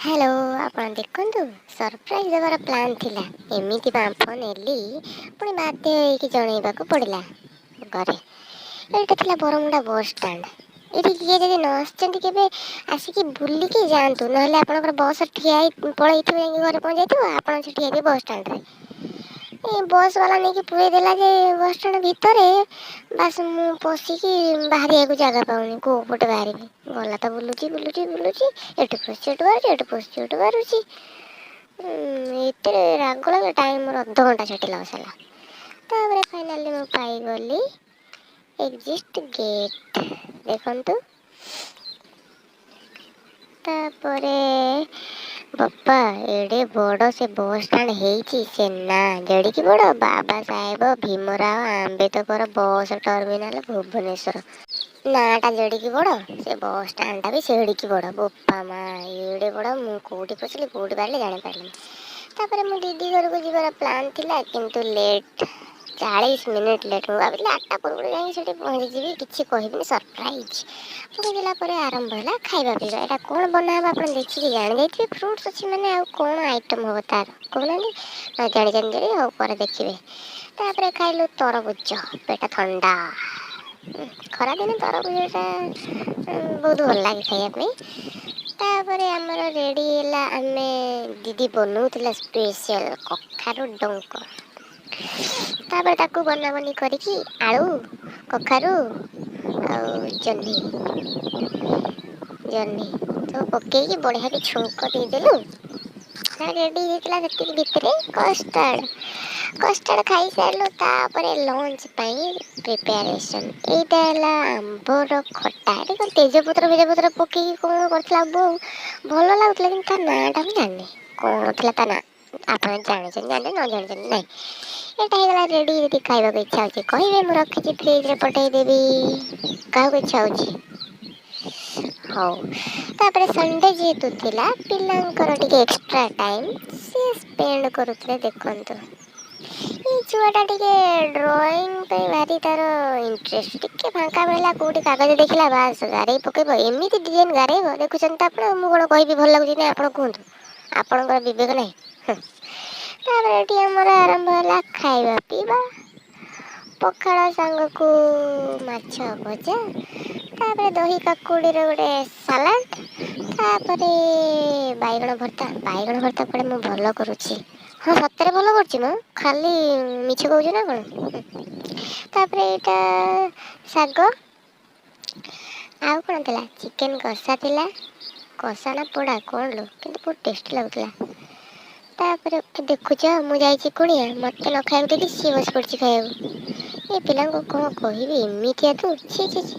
Hello, ଆପଣ ଦେଖନ୍ତୁ, surprise ଦେବାର ପ୍ଲାନ୍ ଥିଲା। ଏମିତି ବାମ୍ଫ ନେଲି, ପୁଣି ବାଧ୍ୟ ହେଇକି ଜଣେଇବାକୁ ପଡ଼ିଲା ଘରେ। ଏଇଟା ଥିଲା ବରମୁଣ୍ଡା ବସ୍ ଷ୍ଟାଣ୍ଡ। ଏଠି କିଏ ଯଦି ନ ଆସିଛନ୍ତି, କେବେ ଆସିକି ବୁଲିକି ଯାଆନ୍ତୁ। ନହେଲେ ଆପଣଙ୍କର ବସ୍ ଠିଆ ହେଇ ପଳେଇଥିବ, ଯାଇକି ଘରେ ପହଞ୍ଚି ଯାଇଥିବ, ଆପଣ ସେଠି ହେଇଥିବେ ବସ୍ ଷ୍ଟାଣ୍ଡରେ। ଏ ବସ୍ ବାଲା ନେଇକି ପୁରେଇ ଦେଲା ଯେ ବସ୍ ଷ୍ଟାଣ୍ଡ ଭିତରେ। ବାସ୍, ମୁଁ ପଶିକି ବାହାରିବାକୁ ଜାଗା ପାଉନି। କେଉଁ ପଟେ ବାହାରିବି? ଗଲା ତ ବୁଲୁଛି, ବୁଲୁଛି, ବୁଲୁଛି। ଏଠୁ ପଶୁଛି, ଏଠୁ ବାହାରୁଛି, ଏଠୁ ପଶୁଛି, ଏଠୁ ବାହାରୁଛି। ଏତେ ରାଗ ଲାଗିଲା। ଟାଇମ୍ ମୋର ଅଧଘଣ୍ଟା ସେଠି ଲସ୍ ହେଲା। ତାପରେ ଫାଇନାଲି ମୁଁ ପାଇଗଲି ଏକ୍ଜିଟ୍ ଗେଟ୍, ଦେଖନ୍ତୁ। ତାପରେ ବାପା, ଏଡ଼େ ବଡ଼ ସେ ବସ୍ ଷ୍ଟାଣ୍ଡ ହେଇଛି। ସେ ନା ଯେଡ଼ିକି ବଡ଼, ବାବା ସାହେବ ଭୀମରାଓ ଆମ୍ବେଦକର ବସ୍ ଟର୍ମିନାଲ, ଭୁବନେଶ୍ୱର। ନାଁଟା ଯେଡ଼ିକି ବଡ଼, ସେ ବସ୍ ଷ୍ଟାଣ୍ଡଟା ବି ସେଡ଼ିକି ବଡ଼। ବୋପା ମା, ଏଡ଼େ ବଡ଼! ମୁଁ କେଉଁଠି ପଶିଲି, କେଉଁଠି ବାହାରିଲି, ଜାଣିପାରିଲିନି। ତାପରେ ମୁଁ ଦିଦି ଘରକୁ ଯିବାର ପ୍ଲାନ୍ ଥିଲା, କିନ୍ତୁ ଲେଟ୍, 40 ମିନିଟ୍ ଲେଟ୍। ମୁଁ ଭାବିଥିଲି 8ଟା ପୂର୍ବରୁ ଯାଇକି ସେଠି ପହଞ୍ଚିଯିବି, କିଛି କହିବିନି, ସରପ୍ରାଇଜ୍। ପହଞ୍ଚିଲା ପରେ ଆରମ୍ଭ ହେଲା ଖାଇବା ପିଇବା। ଏଇଟା କ'ଣ ବନା ହେବ, ଆପଣ ଦେଖିକି ଜାଣିଯାଇଥିବେ। ଫ୍ରୁଟ୍ସ ଅଛି ମାନେ ଆଉ କ'ଣ ଆଇଟମ୍ ହେବ ତାର, କହୁନାହାନ୍ତି? ନ ଜାଣିଛନ୍ତି ଯଦି, ହଉ, ପରେ ଦେଖିବେ। ତାପରେ ଖାଇଲୁ ତରଭୁଜ, ପେଟ ଥଣ୍ଡା। ଖରାଦିନେ ତରଭୁଜଟା ବହୁତ ଭଲ ଲାଗେ ଖାଇବା ପାଇଁ। ତାପରେ ଆମର ରେଡ଼ି ହେଲା। ଆମେ ଦିଦି ବନଉଥିଲା ସ୍ପେଶିଆଲ କଖାରୁ ଡଙ୍କ। ତାପରେ ତାକୁ ବନାବନି କରିକି ଆଳୁ, କଖାରୁ ଆଉ ଜହ୍ନି ଜହ୍ନି ସବୁ ପକେଇକି ବଢ଼ିଆକି ଛୁଙ୍କ ଦେଇଦେଲୁ। ରେଡ଼ି ହେଇଥିଲା। ସେତିକି ଭିତରେ କଷ୍ଟାର୍ଡ଼ କଷ୍ଟାର୍ଡ଼ ଖାଇସାରିଲୁ। ତାପରେ ଲଞ୍ଚ ପାଇଁ ପ୍ରିପାରେସନ୍। ଏଇଟା ହେଲା ଆମ୍ବର ଖଟା। ଏଇଟା କ'ଣ ତେଜପତ୍ର ଫେଜପତ୍ର ପକେଇକି କ'ଣ କରିଥିଲା ବୋଉ, ଭଲ ଲାଗୁଥିଲା। କିନ୍ତୁ ତା ନାଁଟା ମୁଁ ଜାଣିନି, କ'ଣ ଥିଲା ତା ନାଁ। ଆପଣ ଜାଣିଛନ୍ତି ଜାଣିଛନ୍ତି, ନ ଜାଣିଛନ୍ତି ନାହିଁ। ଏଇଟା ହେଇଗଲା ରେଡ଼ି। ଯଦି ଖାଇବାକୁ ଇଚ୍ଛା ହେଉଛି କହିବେ, ମୁଁ ରଖିଛି ଫ୍ରିଜରେ, ପଠେଇଦେବି। କାହାକୁ ଇଚ୍ଛା ହେଉଛି? ହଉ, ତାପରେ ସଣ୍ଡେ ଯେହେତୁ ଥିଲା, ପିଲାଙ୍କର ଟିକେ ଏକ୍ସଟ୍ରା ଟାଇମ୍ ସିଏ ସ୍ପେଣ୍ଡ କରୁଥିଲେ। ଦେଖନ୍ତୁ, ଏଇ ଛୁଆଟା ଟିକେ ଡ୍ରଇଂ ପାଇଁ ଭାରି ତାର ଇଣ୍ଟରେଷ୍ଟ। ଟିକେ ଫାଙ୍କା ମିଳିଲା, କେଉଁଠି କାଗଜ ଦେଖିଲା, ବାସ୍, ଗାରେଇ ପକେଇବ। ଏମିତି ଡିଜାଇନ୍ ଗାରେଇବ, ଦେଖୁଛନ୍ତି ତ ଆପଣ। ମୁଁ କ'ଣ କହିବି ଭଲ ଲାଗୁଛି ନା? ଆପଣ କୁହନ୍ତୁ, ଆପଣଙ୍କର ବିବେକ ନାହିଁ। ତାପରେ ଏଠି ଆମର ଆରମ୍ଭ ହେଲା ଖାଇବା ପିଇବା। ପଖାଳ ସାଙ୍ଗକୁ ମାଛ ଭଜା, ତାପରେ ଦହି କାକୁଡ଼ିର ଗୋଟେ ସାଲାଡ଼, ତାପରେ ବାଇଗଣ ଭର୍ତ୍ତା। ବାଇଗଣ ଭର୍ତ୍ତା କୁଆଡ଼େ ମୁଁ ଭଲ କରୁଛି। ହଁ, ସତରେ ଭଲ କରୁଛି। ମୁଁ ଖାଲି ମିଛ କହୁଛି ନା କ'ଣ? ତାପରେ ଏଇଟା ଶାଗ। ଆଉ କ'ଣ ଥିଲା? ଚିକେନ୍ କଷା ଥିଲା। କଷା ନା ପୋଡ଼ା କ'ଣ ଲୋ, କିନ୍ତୁ ବହୁତ ଟେଷ୍ଟି ଲାଗୁଥିଲା। ତାପରେ ଦେଖୁଛ, ମୁଁ ଯାଇଛି କୁଣିଆ, ମୋତେ ନ ଖାଇବାକୁ ଦେଇକି ସିଏ ବସି ପଡ଼ିଛି ଖାଇବାକୁ। ଏ ପିଲାଙ୍କୁ କ'ଣ କହିବି? ଏମିତିଆ ତୁ, ଛି ଛି ଛି।